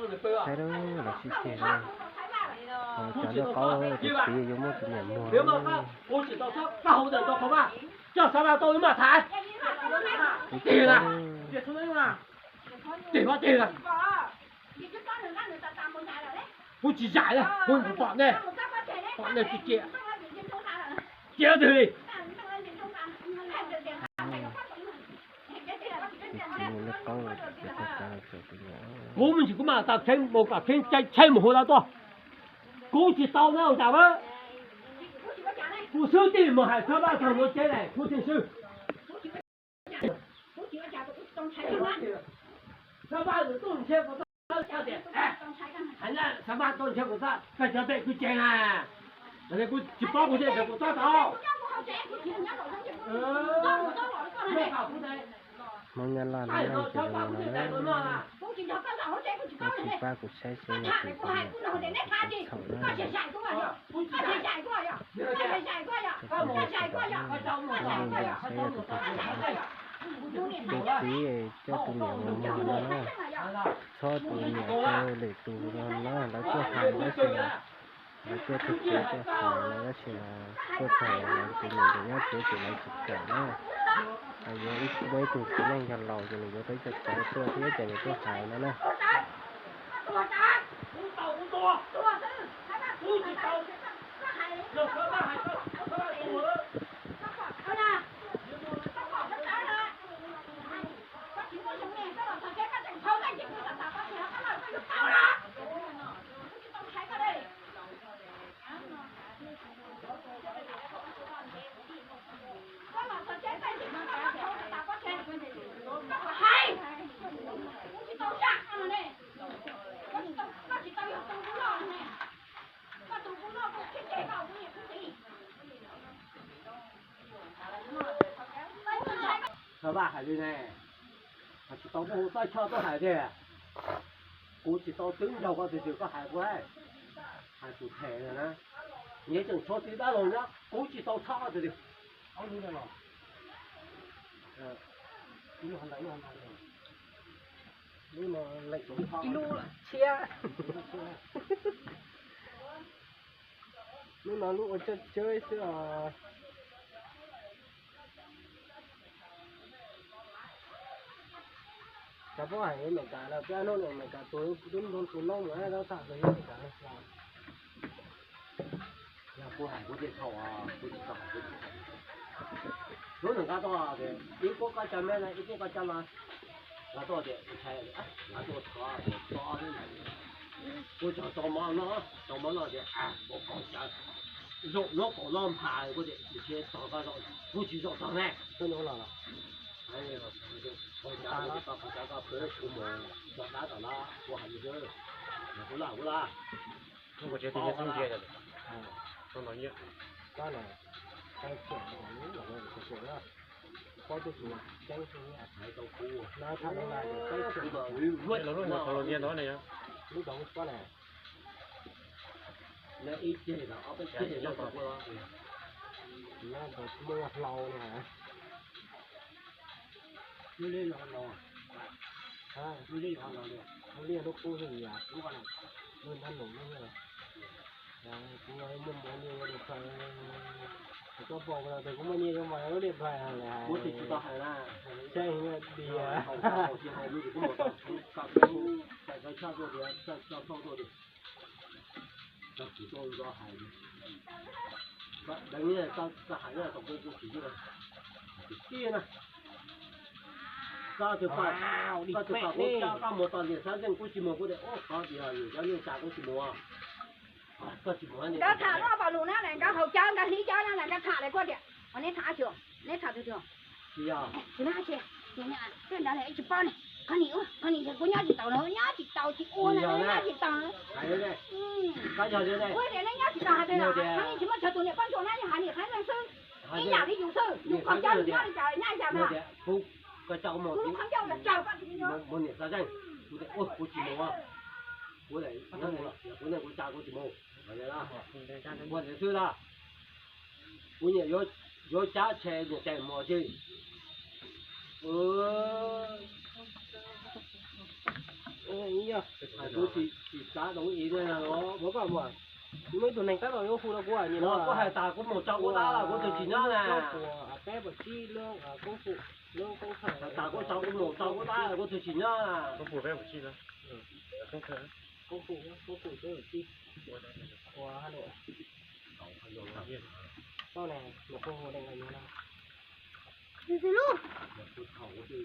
Saib lawv sib ceg na, ho cov liaj qaub tus txiv yuav muab tus niam muag. Coj Xav Vaj tau wb mam tham. Ceg na, ceg, ceg na. Kuv tsis zam li, kuv pom nej, pom nej tsis cem, cem twg li. Kuv me ntsis kuv mam tau kheeb mus kom kheeb tshaib mus hauv lawv tuaj. Kuv tsis tau na, ua cas na, kuv xub tij mus hais Xav Vaj txog nuav tsev lawm kuv tseem swb. Xav Vaj tuaj nrhiav kuv txoj, hais na, Xav Vaj tuaj nrhiav kuv txoj, koj cov pem kuv tsev na. Kuv tsis paub kuv tsev kuv txoj tau. Hmoob Nyab Laj lub neej ces zoo no na. Koj tsis pab kuv saib seb yog tus twg txhaum na. Tus twg txhaum na, tus twg txhaum na, tus txiv coj tus niam mus muag no na. Txhob tus niam tus lwm tus no na, lawv tuaj hais tab sis lawv tuaj txog tsev tuaj hais no tab sis mas tuaj txog lawv tus niam ntawm nyob tsev ces lawv tsis kam na. Yuav muaj ib tug txiv neej yog laus ces nws yuav tau ib co cawv tuaj thiab ces nws tuaj hais no na. Xav Vaj hais li ne, tsis tau muaj hauv txoj chaw tuaj hais tiag. Kuv tsis tau twb nrog koj twg twg koj hais kuv, hais tus them na. Nyias tseem tshuav txiv dab laug nyob, kuv tsis tau txhob koj twg twg. Lub no tshiab, lub no lub ua coj cawb xwb os. Cov paub hais Amelikas los peb hnub no Amelikas tus dub ntoo tus noob mus dab tag tus Amelikas. Yog kuv hais kuv thiaj txhaum, kuv tsis tau hais kuv tsis txhaum. Lub nws nqa tuaj tias ib kuab koj cov me no ib kuab koj cov los, nqa tuaj tias ntshai, nqa tuaj txog tus txob xwb. Kuv tso tau mov no, tau mov no tias ua kaum xyaw, zaum no kaum no npam kuv tias tsis tau koj zaum, kuv tsis zaum txog ne. Kaum xyaw koj pw, kuv mus tso dab tom no, kuv hais li xwb, kuv laj kuv laj. Lub no ib ceg, ob peb ceg no, lub no hlau na. Lub liab los no, lub liab los no, lub liab lub qub xwb, lub ntab num lub liab. Kuv muaj mov nyiaj yuav lus khaws, kuv txob pom kuv los tias kuv muaj nyiaj yuav mas lub liab npais lawm. Kuv tsis tsis tau hais na, saib dias. Tsis tau hais, tsis tau hais na. Koj tus poj, koj tus poj kuv coj koj mus tom niam xav zeej kuv tsis mus, kuv tias ub, koj tias yus cov neej tsa kuv tsis mus. Koj tsis mus, nkawd tham lub pom lus na, nkawd haus cawv, nkawd hlib cawv na, nkawd tham li kuv tias, neb tham, neb tham tus twg? Tsis yog, tsis yog, ib tsis paub ne. Qhov nim, qhov nim kuv nyob tsis taus no, nyob tsis taus tsis ua na, nyob tsis taus. Kuv tias neb nyob tsis taus hais tias, qhov nim tsis muaj chaw tus niam poj ntsuam na, yog hais niam qhov zeej xwb. Ib yam li yus xwb, yus khaus cawv yus nyob li cas nyab li cas mas. Kuv lub khaub ncaws los tsaws koj tsis mus. Kuv tias kuv tsis mus, kuv, kuv tsa kuv tsis mus. Ua li xwb lawm, kuv nyiam yuav cab tshe nyias tes mus tsis. Kuv tsis xav doos i no los muab koj mus, muaj ib tug neeg tab tom yuav hu rau kuv, kuv hais tas kuv mus tso kuv dab los kuv twb tsis nyob na. Peb puas tsib lub koob fu, lub koob thawj, tas kuv tso kuv mus tso kuv dab los kuv twb tsis nyob na. Koob fu peb puas tsib lub, koob fu, koob fu peb puas tsib, ua ha lua. Tau ne, mus koob fu deej no. Tus neeg ko, mus los,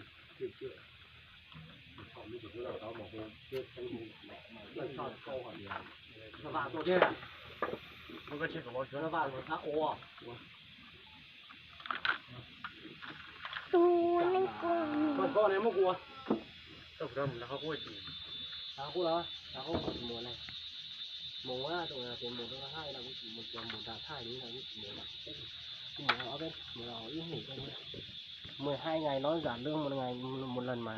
mus tus mus na, mus tias mus rau haj ib los kuv tsis mus, tias mus nram thaj li no kuv tsis mus lawm. Kuv mus ob peb mus los ib hlis, mus hai ngày nói giỡn lươn một ngày một lần mà.